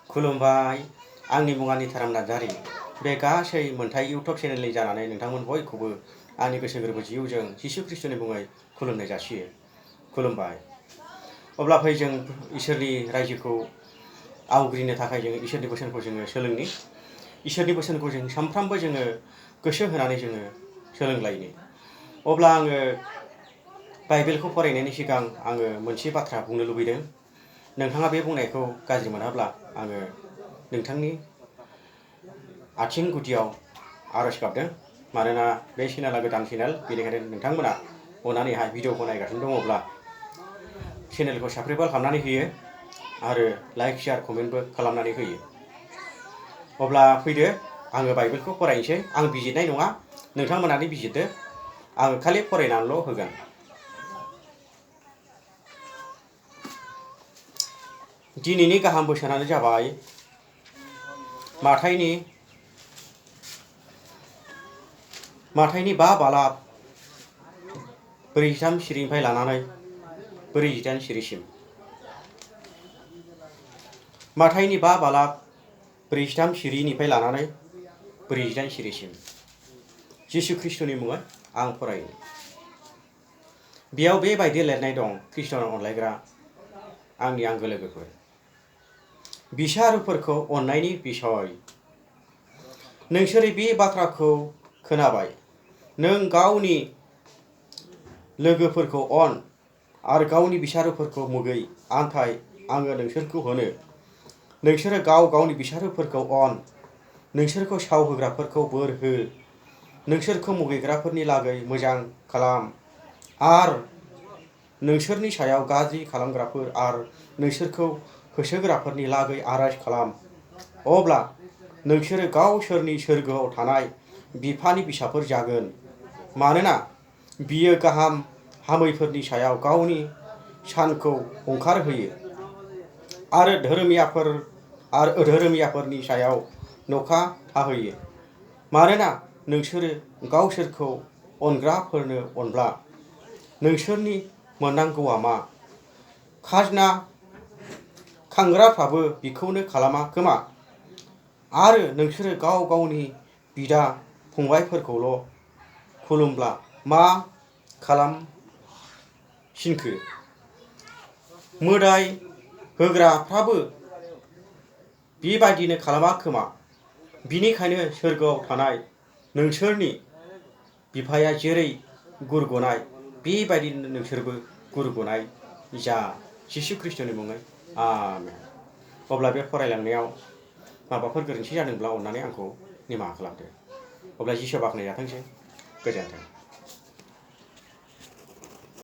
खुलुमबाय आंनि मुङा निथाराम नार्जारी बे गासै मोनथाय इउटुब चेनेलनि जानानै नोंथांमोन बयखौबो आंनि गोसो गोरबो जिउजों जिसु ख्रिस्टनि मुङै खुलुमनाय जासियो खुलुमबाय अब्ला फै जों इसोरनि रायजोखौ आवग्रिनो थाखाय जों इसोरनि बोसोनखौ जोङो सोलोंनि इसोरनि बोसोनखौ जों सानफ्रामबो जोङो गोसो होनानै जोङो सोलोंलायनि अब्ला आङो बाइबेलखौ फरायनायनि सिगां आङो मोनसे बाथ्रा बुंनो लुबैदों नोंथाङा बे बुंनायखौ गाज्रि मोनाब्ला आङो नोंथांनि आथिं गुदियाव आरज गाबदों मानोना बे चेनेला गोदान चेनेल बेनिखायनो नोंथांमोना अननानैहाय भिडिअखौ नायगासिनो दङब्ला चेनेलखौ साबस्क्राइब खालामनानै होयो आरो लाइक शेयार कमेन्टबो खालामनानै होयो अब्ला फैदो आङो बाइबेलखौ फरायनोसै आं बिजिरनाय नङा नोंथांमोनानो बिजिरदो आङो खालि फरायनानैल' होगोन दिनैनि गाहाम बोसोनानो जाबाय माथाइनि 5 बालाब 43 सिरिनिफ्राय लानानै 48 सिरिसिम माथाइनि 5 बालाब 43 सिरिनिफ्राय लानानै 48 सिरिसिम जिसु ख्रिस्टनि मुङै आं फरायो बेयाव बेबायदि लिरनाय दं ख्रिस्ट'नाव अनलायग्रा आंनि आंगो लोगोफोर बिसारुफोरखौ अननायनि बिसय नोंसोर बे बाथ्राखौ खोनाबाय नों गावनि लोगोफोरखौ अन आरो गावनि बिसारुफोरखौ मुगै आन्थाय आङो नोंसोरखौ होनो नोंसोरो गाव गावनि बिसारुफोरखौ अन नोंसोरखौ सावहोग्राफोरखौ बोर हो नोंसोरखौ मुगैग्राफोरनि लागै मोजां खालाम आरो नोंसोरनि सायाव गाज्रि खालामग्राफोर आरो नोंसोरखौ होसोग्राफोरनि लागै आरज खालाम अब्ला नोंसोरो गावसोरनि सोरगोआव थानाय बिफानि फिसाफोर जागोन मानोना बियो गाहाम हामैफोरनि सायाव गावनि सानखौ ओंखारहोयो आरो धोरोमियाफोर आरो अधोरोमियाफोरनि सायाव नखा हाहोयो मानोना नोंसोरो गावसोरखौ अनग्राफोरनो अनब्ला नोंसोरनि मोननांगौआ मा खाजोना खांग्राफ्राबो बिखौनो खालामा खोमा आरो नोंसोरो गाव गावनि बिदा फंबायफोरखौल' खुलुमब्ला मा खालामसिनखो मोदाय होग्राफ्राबो बेबायदिनो खालामा खोमा बिनिखायनो सोरगोआव थानाय नोंसोरनि बिफाया जेरै गुरग'नाय बेबायदिनो नोंसोरबो गुरग'नाय जा जिसु ख्रिस्टनि मुङै आमेन अब्ला बे फरायलांनायाव माबाफोर गोरोन्थि जादोंब्ला अननानै आंखौ निमाहा खालामदो अब्ला जिसु बाख्नाय जाथोंसै गोजोन्थों